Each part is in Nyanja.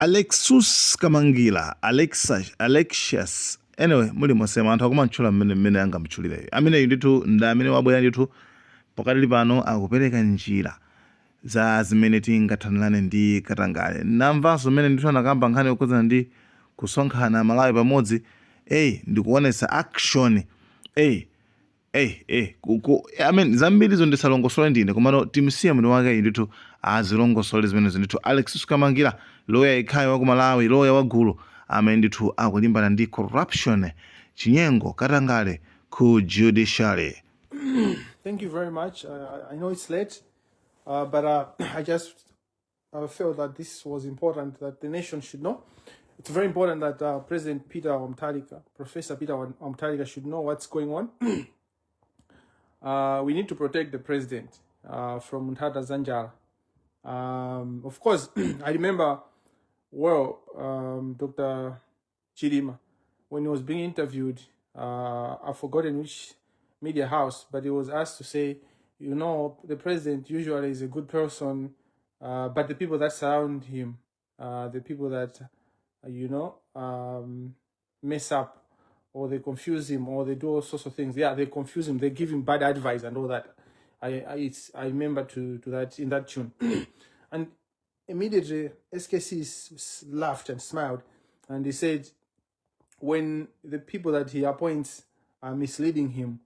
Alexus Kamangila, Alexa, Alexius, anyway, muli mosema anthu akumantchula mmene angamtchulireyo. Ameneyu ndithu ndi amene wabwera ndithu pakatili pano, akupereka njira za zimene tingathanirane ndi katangale. Namvanso mmene ndithu anakamba nkhani yokhudzana ndi kusonkhana Malawi pamodzi, eyi, ndikuonetsa action, eyi I mean, zambirizo ndisalongosole ndine, komano timsiye mwini wake ndithu azilongosole zimenezo ndithu. Alexius Kamangila, loya yekhayo wa ku Malawi, loya wa gulu amene ndithu akulimbana ndi corruption, chinyengo, katangale ku judiciary. Thank you very much. I know it's late, but I just felt that this was important that the nation should know. It's very important that President Peter Mutharika, Professor Peter Mutharika, should know what's going on. We need to protect the president from Nthata Zanjala. Of course, I remember well Dr. Chilima, when he was being interviewed, I've forgotten which media house, but he was asked to say, the president usually is a good person, but the people that surround him, the people that, mess up or they confuse him or they do all sorts of things. Yeah, they confuse him. They give him bad advice and all that. I remember to that in that tune. And immediately SKC laughed and smiled and he said, when the people that he appoints are misleading him,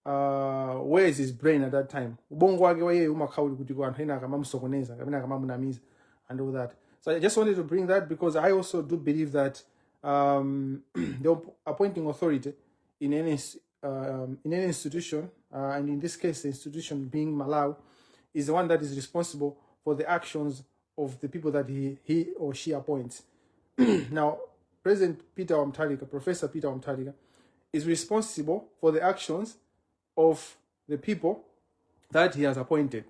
where is his brain at that time? Ubongo wake waye umakhala kuti ku anthu ena akamamusokoneza kapena akamamunamiza and all that. So I just wanted to bring that because I also do believe that the appointing authority in any institution, and in this case the institution being Malawi, is the one that is responsible for the actions of the people that he or she appoints. Now, President Peter Mutharika, Professor Peter Mutharika, is responsible for the actions of the people that he has appointed.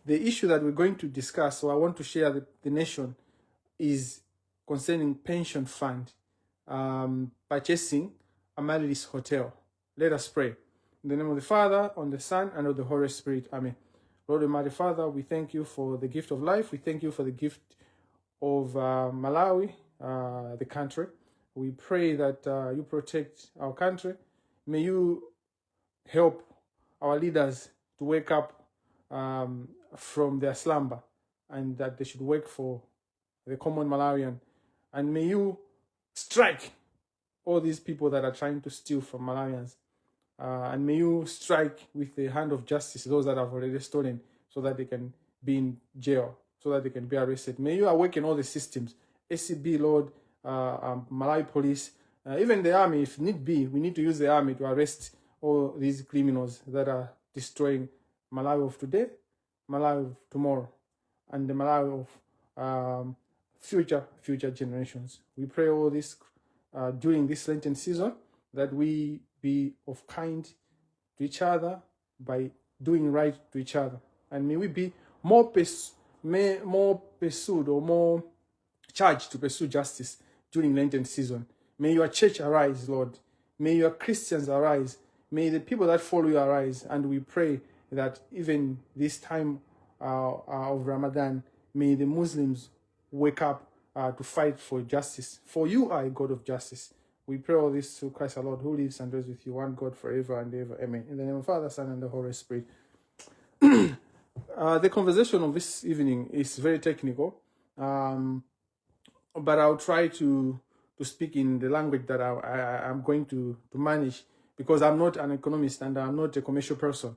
The issue that we're going to discuss, so I want to share the nation, is concerning pension fund purchasing Amaryllis Hotel. Let us pray. In the name of the Father, on the Son, and of the Holy Spirit. Amen. Lord Almighty Father, we thank you for the gift of life. We thank you for the gift of Malawi, the country. We pray that you protect our country. May you help our leaders to wake up from their slumber and that they should work for the common Malawian. And may you strike all these people that are trying to steal from Malawians. And may you strike with the hand of justice those that have already stolen so that they can be in jail, so that they can be arrested. May you awaken all the systems, ACB, Lord, Malawi police, even the army, if need be. We need to use the army to arrest all these criminals that are destroying Malawi of today, Malawi of tomorrow, and the Malawi of future generations. We pray all this during this Lenten season, that we be of kind to each other by doing right to each other, and may we be more pursued or more charged to pursue justice during Lenten season. May your church arise, Lord. May your Christians arise. May the people that follow you arise. And we pray that even this time of Ramadan, may the Muslims wake up to fight for justice. For you are a God of justice. We pray all this through Christ our Lord, who lives and reigns with you, one God, forever and ever. Amen. In the name of the Father, Son, and the Holy Spirit. The conversation of this evening is very technical, but I'll try to speak in the language that I'm going to manage because I'm not an economist and I'm not a commercial person.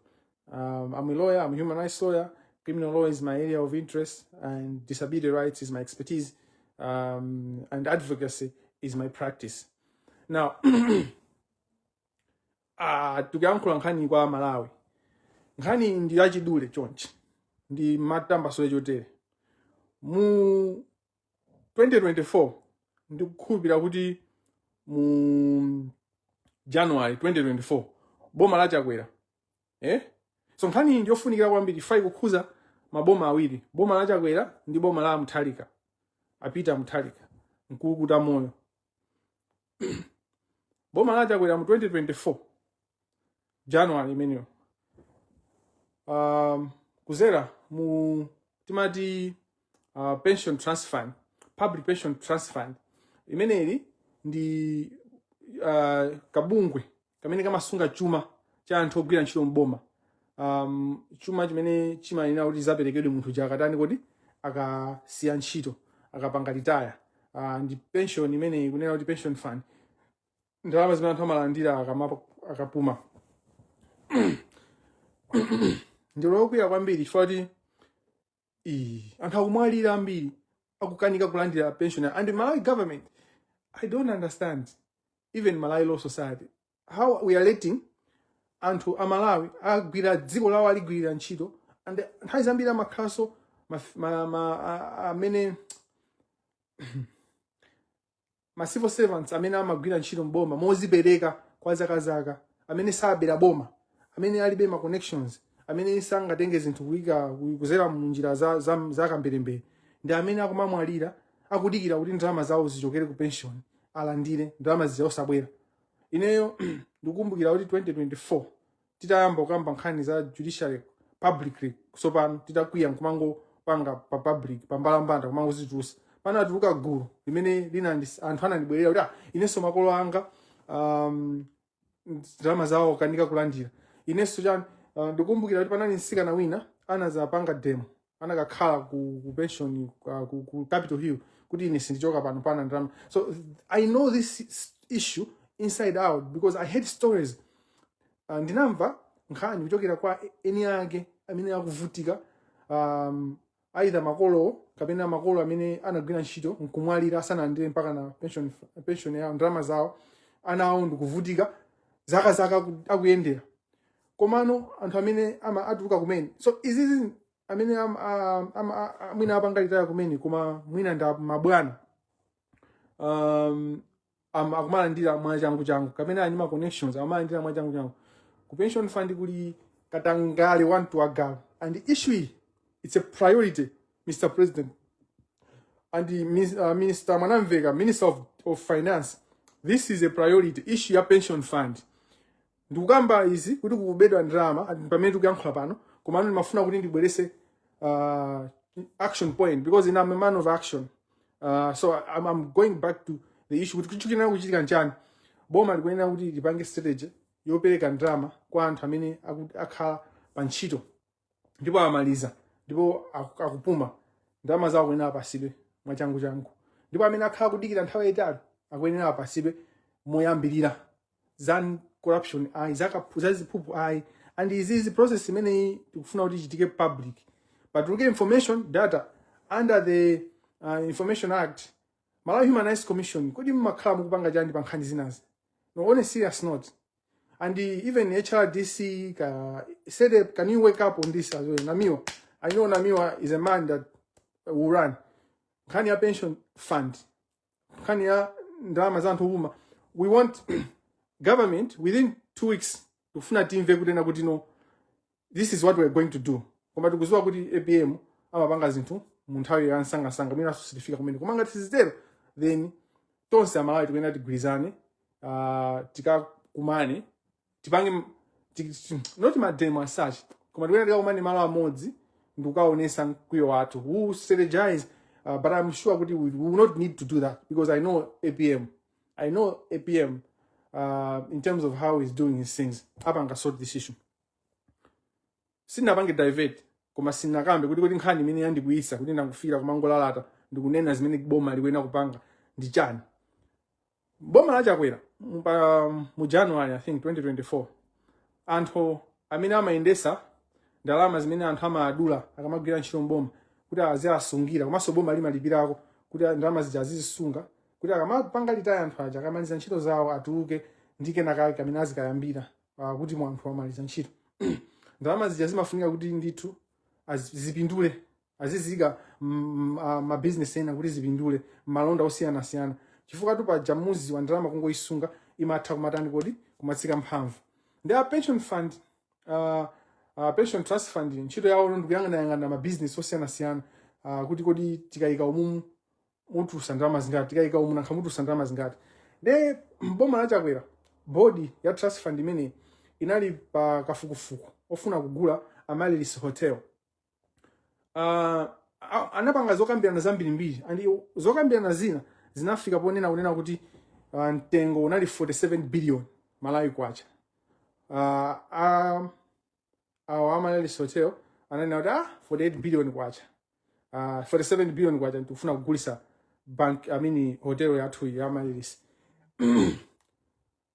I'm a lawyer, I'm a human rights lawyer. Criminal law is my area of interest, and disability rights is my expertise, and advocacy is my practice. Now, tikuyankhula nkhani kwa Malawi. Nkhani ndi yachidule chonchi, ndi matambasule chotere. Mu 2024, ndikukhulupirira kuti mu January 2024, boma la Chakwera, eh? So nkhani iyi ndiyofunikira kwambiri ifa ikukhuza maboma awiri, boma la Chakwera ndi boma la Mutharika, a Peter Mutharika mkulukuta moyo. Boma la Chakwera mu 2024 January imeneyo, kuzera mu timati Pension Trust Fund, Public Pension Trust Fund imeneli ndi kabungwe kamene kamasunga chuma cha anthu ogwira ntchito mboma, chuma chimene chimayenera kuti zaperekedwe munthu akatani kodi, akasiya ntchito, akapanga retire. Ndi pension imeneyi, kunena kuti pension fund, ndalama zimene anthu amalandira akapuma. Ndi lokwiya kwambiri chifukwa kuti anthu akumwalira ambiri, akukanika kulandira pension. And the Malawi government, I don't understand, even Malawi Law Society, how we are letting anthu amalawi agwira dziko lawo, aligwirira ntchito, and nthawi zambiri amakhalanso amene ma civil servants amene amagwira ntchito mboma mozipereka kwa zakazaka, amene sabera boma, amene alibe ma connections, amene sangatenge zinthu kuyika kuzera munjira za kamberembere, ndi amene akumamwalira akudikira kuti ndalama zawo zichokere ku pension, alandire ndalama zija, osabwera. Ineyo ndikukumbukira kuti 2024 titayamba kukamba nkhani za judiciary publicly, tsopano titakwiya nkumangopanga pa public, pambalambanda, kumangozitulutsa, panatuluka gulu limene lina anthu anandibwerera kuti, "Ah, inenso makolo anga ndalama zawo kanika kulandira, inenso chani." Ndikumbukira kuti panali mtsikana wina anazapanga demo, anakakhala ku pension, ku Capitol Hill, kuti, "Ine sindichoka pano pana ndalama." So I know this issue inside out because I heard stories. Ndinamva nkhani kuchokera kwa eni ake amene akuvutika, either makolo kapena makolo amene anagwira ntchito nkumwalira asanalandire mpaka na pension yawo, ndalama zawo, ana awo ndikuvutika zaka zaka akuyendera. Komano anthu amene ama atuluka kumene, so izizi amene mwina apanga retire kumene, koma mwina nda mabwana, akumalandira mwachangu changu, kapena ali ma connections, amalandira mwachangu changu. Ku pension fund kuli katangale wantu agalu, and the issue iyi, it's a priority, Mr President and the Minister Mwanamveka, Minister of Finance. This is a priority issue ya pension fund. Ndikukamba izi kuti kukubedwa ndalama pamene tikuyankhula pano, komano ndimafuna kuti ndibwerese action point because I'm a man of action. So I'm going back to the issue kuti chikuyenera kuchitika nchani. Boma likuyenera kuti lipange strategy yopereka ndalama kwa anthu amene akhala pa ntchito ndipo amaliza ndipo akupuma. Ndalama zawo akuyenera apasidwe mwachangu changu, ndipo amene akhala kudikira nthawi yayitali akuyenera apasidwe moyambirira. Za corruption ayi, za ziphuphu ayi. And izizi, process imeneyi tikufuna kuti ichitike public, patuluke information, data under the Information Act. Malawi Human Rights Commission, kodi mmakhala mukupanga chani pa nkhani zinazi? No, on a serious note, and even HRDC ka said, can you wake up on this as well? Namiwa, I know Namiwa is a man that will run nkhani ya pension fund, nkhani ya ndalama za anthu opuma. We want government within 2 weeks, tikufuna timve kutena kuti, no, this is what we're going to do. Koma tikuziwa kuti APM amapanga zinthu mu nthawi ya msangasanga, mwinanso sitifika kumene. Koma ngati sizitero, then tonse Amalawi tikuyenera tigwirizane, tikakumane, tipange not mademo as such, koma tikuyenera tikakumane malo amodzi ndikukaonesa mkwiyo wathu. We will strategize, but I'm sure kuti we will not need to do that because I know APM. I know APM in terms of how he's doing his things, apanga sort this issue. Sinapange divert, koma sinakambe kuti nkhani imene yandikwiyitsa kuti ndangufira kumangolalata ndikunena zimene boma likuyenera kupanga ndi chani. Boma la Chakwera mu January, I think, 2024, anthu amene amayendesa ndalama zimene anthu amadula akamagwira ntchito mboma kuti aziasungira, komanso boma limalipirako kuti ndalama zija azizisunga kuti akamapanga retire anthu aja, akamaliza ntchito zawo, atuluke ndi kenakake kamene azikayambira, kuti munthu amaliza ntchito, ndalama zija zimafunika kuti ndithu zipindule, azizika mabizinesi ena kuti zipindule, malonda osiyanasiyana, chifukwa tu paja muzi wa ndalama kungoyisunga imatha kumatani kodi, kumatsika mphamvu. Ndi a pension fund, pension trust fund, ntchito yawo ndikuyang'anayang'ana mabizinesi osiyanasiyana, kuti kodi tikayika umumu mutulusa ndalama zingati, tikayika umu nankha mutulusa ndalama zingati. Nde boma la Chakwera, board ya trust fund imene inali pa kafukufuku ofuna kugula Amaryllis Hotel. Anapanga zokambirana zambirimbiri, and zokambirana zina zinafika ponena kunena kuti mtengo unali 47 billion Malawi kwacha. Awo Amaryllis Hotel ananena kuti 48 billion kwacha, 47 billion kwacha tikufuna kugulisa bank, I mean, hotel yathu ya Amaryllis.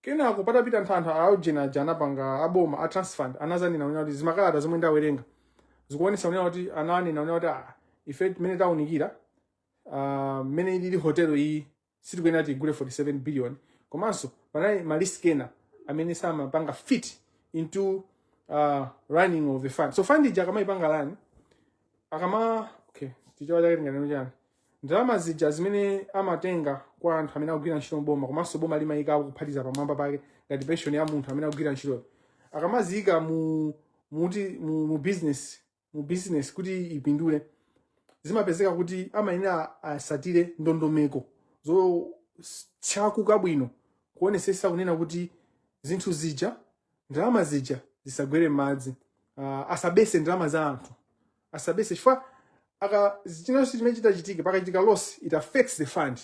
Kenako patapita nthawi, aujena aja anapanga aboma a trust fund anazanena kunena kuti zimakalata zomwe ndawerenga zikuonesa kunena kuti ananena kunena kuti ife timene taunikira mmene ilili hotel iyi, sitikuyenera tigule 47 billion, komanso panali ma risk ena amene samapanga fit into running of the fund. So fund ija akamayipanga run, akama, okay, Chichewa chake tinganene chani? Ndalama zija zimene amatenga kwa anthu amene akugwira ntchito mboma, komanso boma limayikapo kuphatiza pamwamba pake ngati pension ya munthu amene akugwira ntchitoyo, akamaziyika mu muti mu business kuti ipindule, zimapezeka kuti amayenera asatire ndondomeko zotchakuka bwino kuonesesa kunena kuti zinthu zija, ndalama zija zisagwere m'madzi, asabese ndalama za anthu, asabese, chifukwa aka chinanso chimene chitachitika, pakachitika loss, it affects the fund.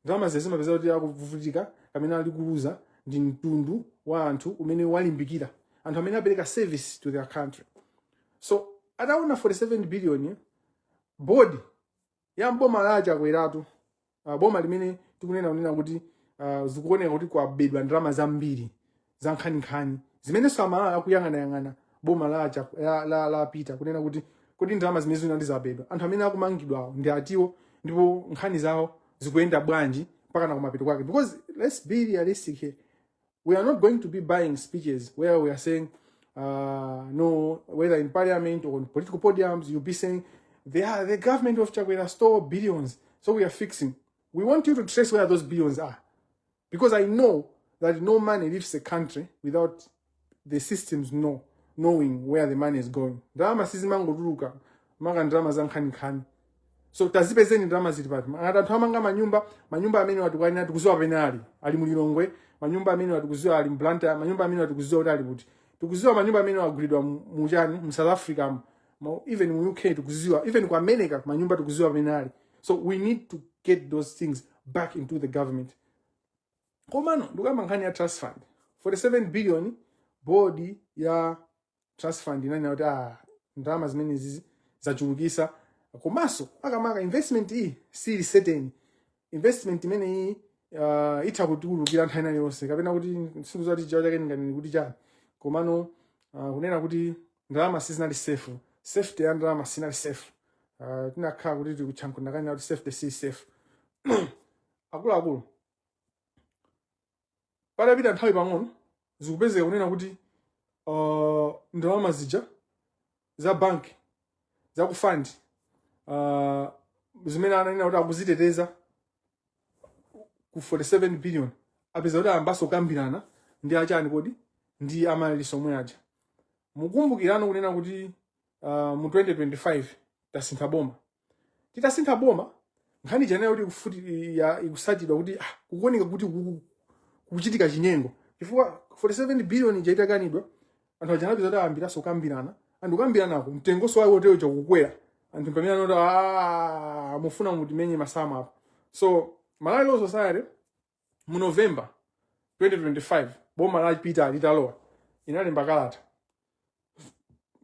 Ndalama zija zimapeza kuti akuvutika kamene ali kuluza ndi mtundu wa anthu umene walimbikira, anthu amene apereka service to their country. So ataona 47 billion, board ya mboma la Chakweratu, boma limene tikunena kunena kuti zikuoneka kuti kwabedwa ndalama zambiri za nkhaninkhani, zimenenso Amalawi akuyang'anayang'ana boma la Peter kunena kuti kodi ndalama zimene zina ndizabedwa, anthu amene akumangidwawo ndi atiwo, ndipo nkhani zawo zikuyenda bwanji mpaka na kumapeto kwake? Because let's be realistic here, we are not going to be buying speeches where we are saying, no, whether in parliament or on political podiums, you'll be saying the government of Chakwera stole billions, so we are fixing. We want you to trace where those billions are, because I know that no money leaves the country without the systems knowing where the money is going. Ndalama sizimangotuluka, maka ndalama za nkhaninkhani. So tazipezeni ndalama, zili pati? Ngati anthu amanga manyumba, manyumba amene watukwanira tikuziwa pamene ali, ali mulilongwe manyumba amene watikuziwa ali mBlantyre, manyumba amene watikuziwa kuti ali kuti, tikuziwa manyumba amene wagulidwa muchani, mu South Africa, even mu UK tikuziwa, even ku America manyumba tikuziwa pamene ali. So we need to get those things back into the government. Komano ndikuyamba nkhani ya trust fund, 47 billion. Board ya trust fund inanena kuti ndalama zimene zachulukisa, komanso akamaka investment iyi sili certain, investment imene iyi itha kutulukira nthawi ina yonse, kapena kuti sindikudziwa kuti chichewa chake ndinganene kuti chani, komano kunena kuti ndalama sizinali safe, safety ya ndalama sinali safe. Tinakhala kuti tikutchankundakanya kuti safety si safe. Akuluakulu, patapita nthawi pang'ono zikupezeka kunena kuti ndalama zija za bank, za ku fund, zimene ananena kuti akuziteteza ku 47 billion, apeza kuti ayambaso kukambirana ndi achani kodi, ndi Amaryllis omwe aja. Mukumbukirano kunena kuti mu 2025 tasintha boma. Titasintha boma, nkhani chanayo kuti ikufuti ikusatidwa kuti kukuoneka kuti kukuchitika chinyengo, chifukwa 47 billion ija itakanidwa, anthu aja anapeza kuti ayambiranso kukambirana. Anthu kukambiranako, mtengonso wa hotel chakukwera. Anthu pamene anoti, mufuna mutimenye masamu apo. So Malawi Law Society mu November 2025, boma la Peter litalowa, inalemba kalata,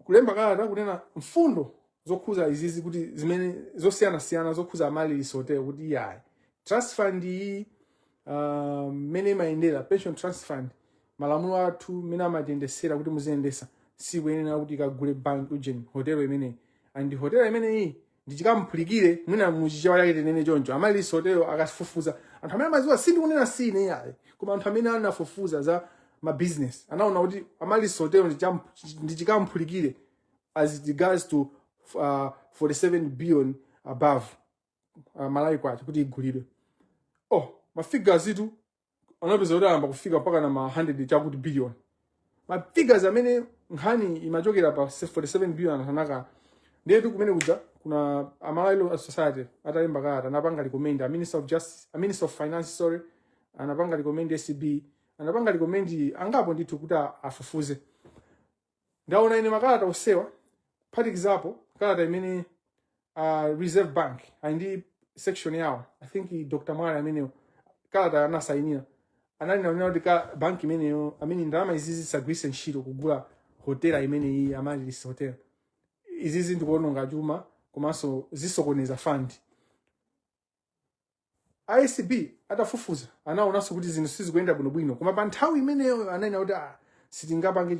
kulemba kalata kunena mfundo zokhuza izizi, kuti zimene zosiyanasiyana zokhuza Amaryllis Hotel, kuti iyayi, trust fund iyi, mmene imayendera pension trust fund, malamulo athu mmene amatiyendesera kuti muziyendesa, sikuyenera kuti ikagule bank ujeni hotel imeneyi, and hotel imeneyi ndichikamphulike mwina muchichewa chake tinene choncho. Amaryllis Hotel akafufuza, anthu amene amaziwa, sindikunena sine yayi, koma anthu amene anafufuza za ma business anaona kuti Amaryllis Hotel ndichikamphulikire as it regards to 47 billion above Malawi kwacha kuti igulidwe. Oh, ma figures itu anapeza kuti ayamba kufika mpaka na ma 100 chakuti billion. Ma figures amene nkhani imachokera pa 47 billion anaka. Ndiyetu kumene kuja kuna Amalawi Law Society atalemba kalata, anapanga recommend a Minister of Justice, a Minister of Finance, sorry, anapanga recommend ACB, anapanga recommend angapo ndithu kuti afufuze. Ndaona ine makalata osewa, kuphatikizapo kalata imene Reserve Bank ali ndi section yawo, I think Dr Mwale ameneyo kalata anasayinira anali naonera kuti ka banki imeneyo amene ndalama izizi zisagwiritse ntchito kugula hotela imeneyi, Amaryllis Hotel. Izizi ndikuononga chuma komanso zisokoneza fund. ACB atafufuza anaonanso kuti zinthu sizikuyenda bwinobwino, koma pa nthawi imeneyo ananena kuti ah, sitingapange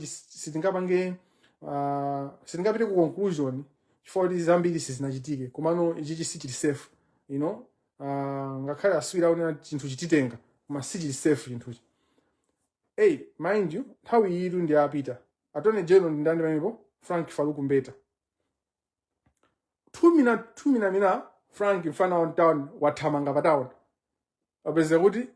sitingapite ku conclusion chifukwa kuti zambiri sizinachitike, komano ichichi sichili safe. Ngakhale aswira aonena chinthu chititenga, koma sichili safe chinthuchi. Hey, mind you, nthawi iyitu ndi apita Attorney General ndi ndani pamenepo? Frank Faluku Mbeta. Thumina thumina mina Frank mfana wa town wathamanga pa town, apeza kuti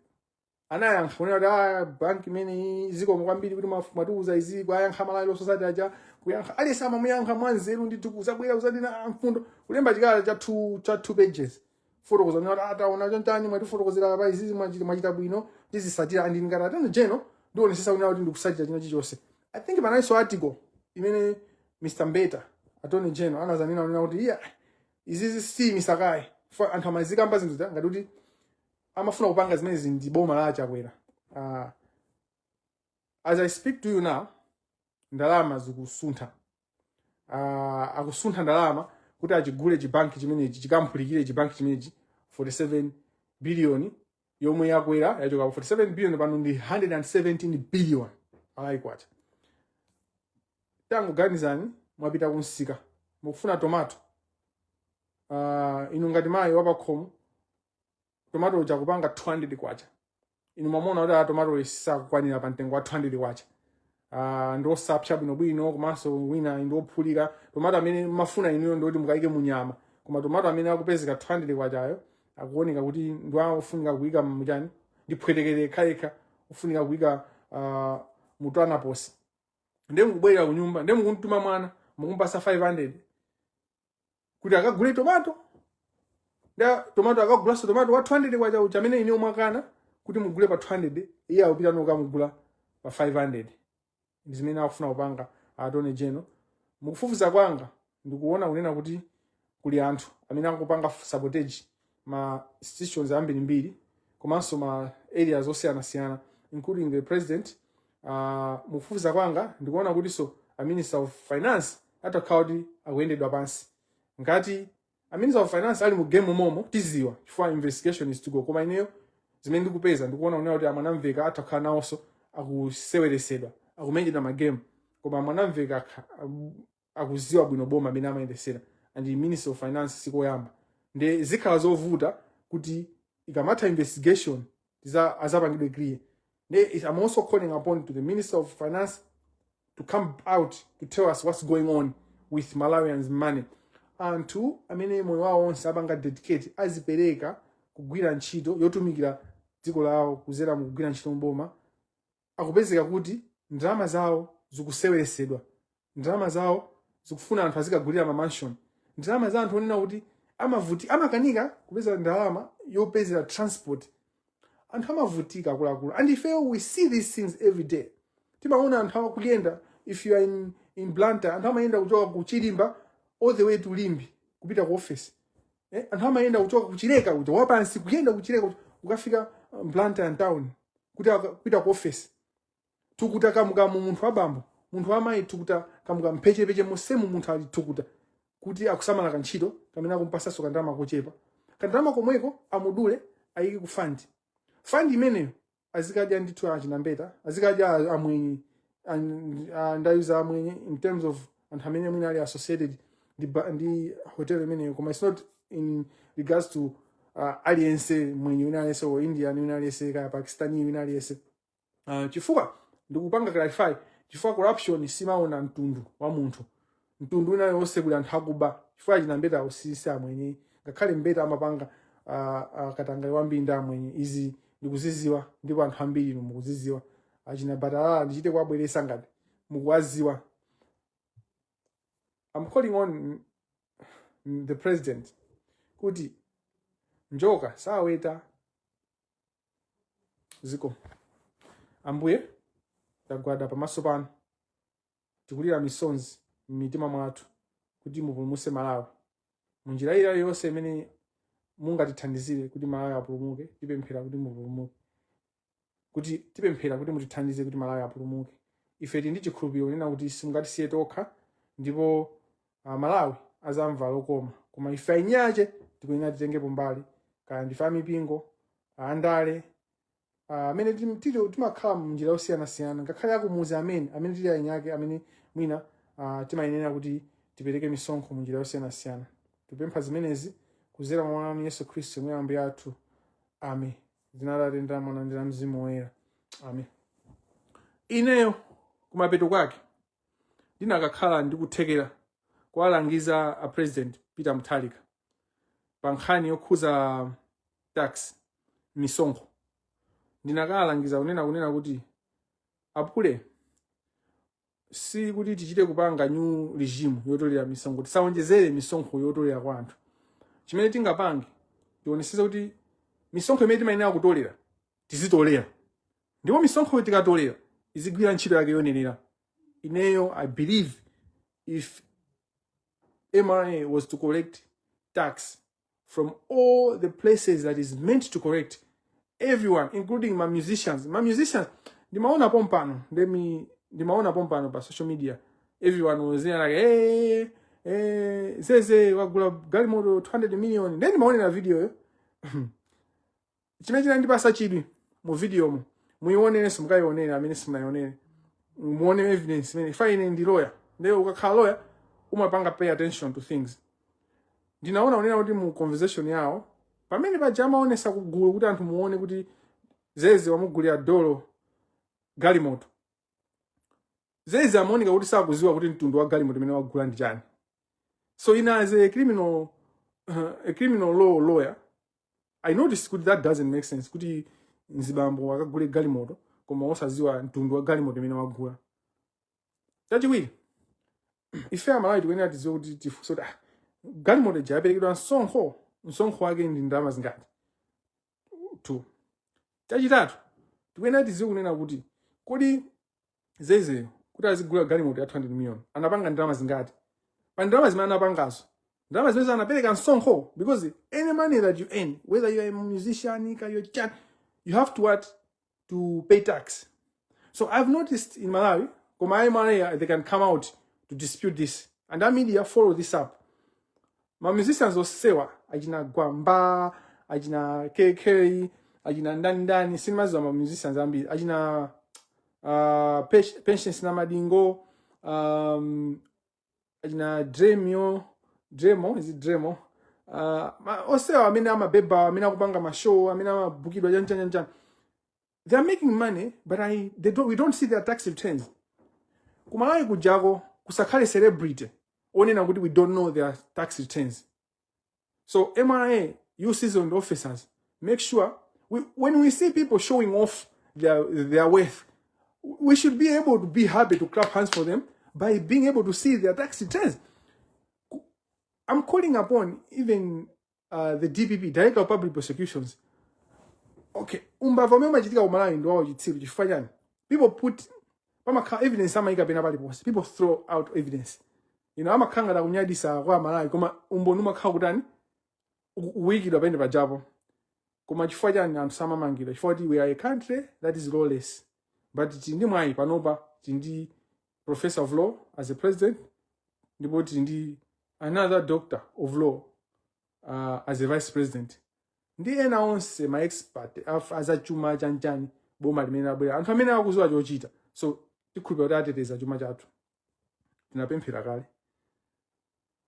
anayankha kunena kuti ah, banki imeneyi zikomo kwambiri kuti mwatiuza izi, kuyankha Malawi Law Society aja, kuyankha aliyense amamuyankha mwanzeru ndithu, kuzabwera kuzanena mfundo, kulemba chikalata cha two pages fotokoza kunena kuti ataona chonchani, mwatifotokozera pa izizi, mwachita bwino, tizisatira. And ngati Attorney General ndionesesa kunena kuti ndikusatira china chilichonse. I think panalinso article imene Mr Mbeta, Attorney General, anazanena kunena kuti iya, izizi si misakayi. Anthu amazikamba zinthu ngati kuti amafuna kupanga zimenezi ndi boma la Chakwera. As I speak to you now, ndalama zikusuntha, akusuntha ndalama kuti achigule chibanki chimenechi, chikamphulike chibanki chimenechi. 47 billion yomwe yakwera, yachoka pa 47 billion, pano ndi 117 billion Malawi kwacha. Tangoganizani, mwapita kunsika, mukufuna tomato. Inu ngati mayi wapakhomo, tomato uja kupanga 200 kwacha. Inu mwamona kuti tomato isakukwanira pa mtengo wa 200 kwacha, ndi osapsa bwinobwino, komanso wina ndi ophulika. Tomato amene mafuna inuyo ndikuti mukayike munyama, koma tomato amene akupezeka 200 kwachayo akuoneka kuti ndi ofunika kuyika muchani, ndi phwetekere yekhayekha, ofunika kuyika mutanaposi. Ndiye mukubwerera kunyumba, ndiye mukumtuma mwana, mukumpasa 500 kuti akagule tomato. Nda tomato akagulanso tomato wa 200 kwacha uja amene ine mwakana kuti mugule pa 200, iye akupita nokamugula pa 500. Ndi zimene akufuna kupanga Attorney General. Mukufufuza kwanga ndikuona kunena kuti kuli anthu amene akupanga sabotage ma institutions ambirimbiri komanso ma areas osiyanasiyana, including the president. Mukufufuza kwanga ndikuona kuti so a Minister of Finance atakhala kuti akuyendedwa pansi. Ngati a Minister of Finance ali mu game momo, tiziwa chifukwa investigation is to go. Koma ineyo zimene ndikupeza, ndikuona kunena kuti amwanamveka atakhala nawonso akuseweresedwa, akumenyedwa ma game. Koma amwanamveka akuziwa bwino boma amene amayendesera, and the Minister of Finance sikoyamba. Nde zikhala zovuta kuti ikamatha investigation azapangidwe clear. Nde I'm also calling upon to the Minister of Finance to come out to tell us what's going on with Malawians' money. Anthu amene moyo wawo onse apanga dedicate, azipereka kugwira ntchito yotumikira dziko lawo kuzera mukugwira ntchito mboma, akupezeka kuti ndalama zawo zikuseweresedwa, ndalama zawo zikufuna anthu azikagulira ma mansion, ndalama za anthu onena kuti amavuti, amakanika kupeza ndalama yopezera transport. Anthu amavutika, akuluakulu, and ifeyo we see these things every day. Timaona anthu akuyenda, if you are in Blantyre, anthu amayenda kuchoka ku Chilimba all the way to Limbe kupita ku office, eh? Anthu amayenda kuchoka kuchileka kuja wapansi, kuyenda kuchileka kuja, ukafika Blantyre town kuti kupita ku office. Tukuta kamukamu, munthu wabambo, munthu wamayi, tukuta kamukamu, mphechepeche mosemu, munthu ali tukuta kuti akusamala kantchito kamene akumpasanso kandalama kochepa. Kandalama komweko amudule, ayike ku fund. Fund imeneyo azikadya ndithu achinambeta, azikadya amwenye. Ndayuza amwenye in terms of anthu amene mwina ali associated ndi hotel imeneyo, koma it's not in regards to aliyense mwenye wina aliyense or Indian wina aliyense, kaya Pakistani wina aliyense. Chifukwa ndikupanga clarify, chifukwa corruption simaona mtundu wa munthu. Mtundu wina wonse kuli anthu akuba, chifukwa achinambeta usisi amwenye, ngakhale mbeta amapanga katangale wambiri ndi amwenye. Izi ndikuziziwa ndipo anthu ambiri inu mukuziziwa. Achina Batalala ndichite kuwabweresa ngati mukuwaziwa. I'm calling on the president kuti njoka saweta ziko. Ambuye, tagwada pamaso panu, tikulira misonzi m'mitima mwathu kuti mupulumutse Malawi. Munjira iliyonse imene mungatithandizire kuti Malawi apulumuke, tipemphera kuti mupulumuke, kuti tipemphera kuti mutithandize kuti Malawi apulumuke. Ife tili ndi chikhulupiriro kunena kuti simungatisiye tokha, ndipo Malawi azamva lokoma. Koma ife ainyache tikuyenera titengepo mbali, kaya ndife amipingo, andale, amene timakhala mnjira yosiyanasiyana, ngakhale akumuzi, amene tili ainyake, amene mwina timayenera kuti tipereke misonkho munjira yosiyanasiyana. Tipempha zimenezi kuzera mwa Mwana wanu Yesu Khristu mwe Ambuye athu. Amen. Dzina la Atate ndi la Mwana ndi la Mzimu Woyera. Amen. Ineyo kumapeto kwake ndinakakhala ndikuthekera kuwalangiza a President Peter Mutharika pa nkhani yokhuza tax, misonkho, ndinakalangiza kunena kuti apule si kuti tichite kupanga new regime yotolera misonkho. Tisawonjezere misonkho yotolera kwa anthu. Chimene tingapange, tionesese kuti misonkho imene timayenera kutolera tizitolera, ndipo misonkho tikatolera izigwira ntchito yake yoyenera. Ineyo I believe if MRA was to collect tax from all the places that is meant to collect, everyone, including my musicians, my musicians, ndimaona pompano, ndemi ndimaona pompano pa social media, everyone was there like, "Hey, hey, Zeze wagula galimoto 200 million." Then ndimaonera video yo. Chimene chinandipasa chidwi mu video mo, muionerenso, mukayionere amene simunayionere, muone evidence imene ifa. Ine ndi lawyer, ndiye ukakhala lawyer umapanga pay attention to things. Ndinaona unena kuti mu conversation yawo pamene paja amaonesa kugulu kuti anthu muone kuti Zeze wamugulira dolo galimoto, Zeze amaoneka kuti sakuziwa kuti mtundu wa galimoto imene wagula ndi chani. So ine as a criminal law lawyer, I noticed kuti that doesn't make sense, kuti mzibambo akagule galimoto koma osaziwa mtundu wa galimoto imene wagula. Chachiwiri, ife Amalawi tikuyenera tidziwe kuti tifunse kuti, ah, galimoto ija yaperekedwa msonkho? Msonkho wake ndi ndalama zingati? Two. Chachitatu, tikuyenera tidziwe kunena kuti kodi Zeze kuti azigula galimoto ya 200 million anapanga ndalama zingati? Pa ndalama zimene anapangazo, ndalama zimene anapereka msonkho? Because any money that you earn, whether you are a musician, ka you're chan, you have to what? To pay tax. So I've noticed in Malawi, koma MRA, they can come out to dispute this, and our media follow this up, ma musicians osewa, achina Gwamba, achina KK, achina ndani ndani, sinimaziwa ma musicians ambiri, achina Patience Namadingo, achina Dremio, Dremo, is it Dremo? Osewa amene amabeba, amene akupanga ma show, amene amabukidwa chanchani chanchani, they are making money, but I, they don't, we don't see their tax returns. Kumalawi kujako kusakhale celebrity onena kuti we don't know their tax returns. So MRA, you seasoned officers, make sure when we see people showing off their wealth, we should be able to be happy to clap hands for them by being able to see their tax returns. I'm calling upon even the DPP, Director of Public Prosecutions. Okay, umbava umene umachitika ku Malawi ndi wawo chitsiru. Chifukwa chani? People put, pamakhala evidence amayika pena paliponse. People throw out evidence, amakhala ngati akunyadisa kwa Malawi, koma umboni umakhala kutani? Ukuyikidwa pene pajapo. Koma chifukwa chani anthu samamangidwa? Chifukwa kuti we are a country that is lawless. But tili ndi mwayi panopa, tili ndi professor of law as a president, ndipo tili ndi another doctor of law as a vice president, ndi ena onse ma expert azachuma chanchani. Boma limene labwera, anthu amene akuziwa chochita, so tikhulupirira kuti ateteza chuma chathu. Tinapemphera kale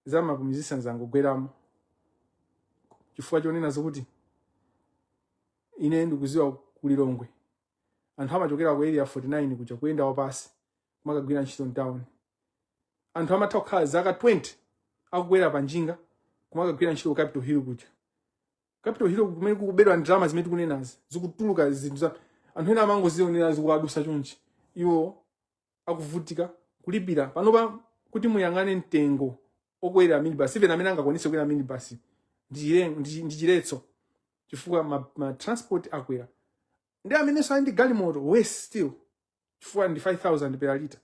za ma musicians angogweramo, chifukwa chonena zokuti ine ndikuziwa kulilongwe anthu amachokera ku Area 49 kuja kuyenda wapasi kumakagwira ntchito mtown. Anthu amatha kukhala zaka 20 akukwera pa njinga kumakagwira ntchito ku Capitol Hill kuja. Capitol Hill kumene kukubedwa ndalama zimene tikunenazi, zikutuluka zinthu za anthu ena amangozionera zikuwadusa chonchi, iwo akuvutika kulipira. Panopa kuti muyang'ane mtengo okwera minibus, even amene angakwanise kukwera minibus ndi chiletso, chifukwa ma transport akwera. Ndi amenenso ali ndi galimoto, worse still, chifukwa ndi 5000 per liter.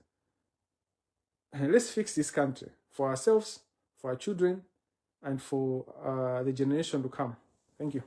Let's fix this country for ourselves, for our children. and for the generation to come. Thank you.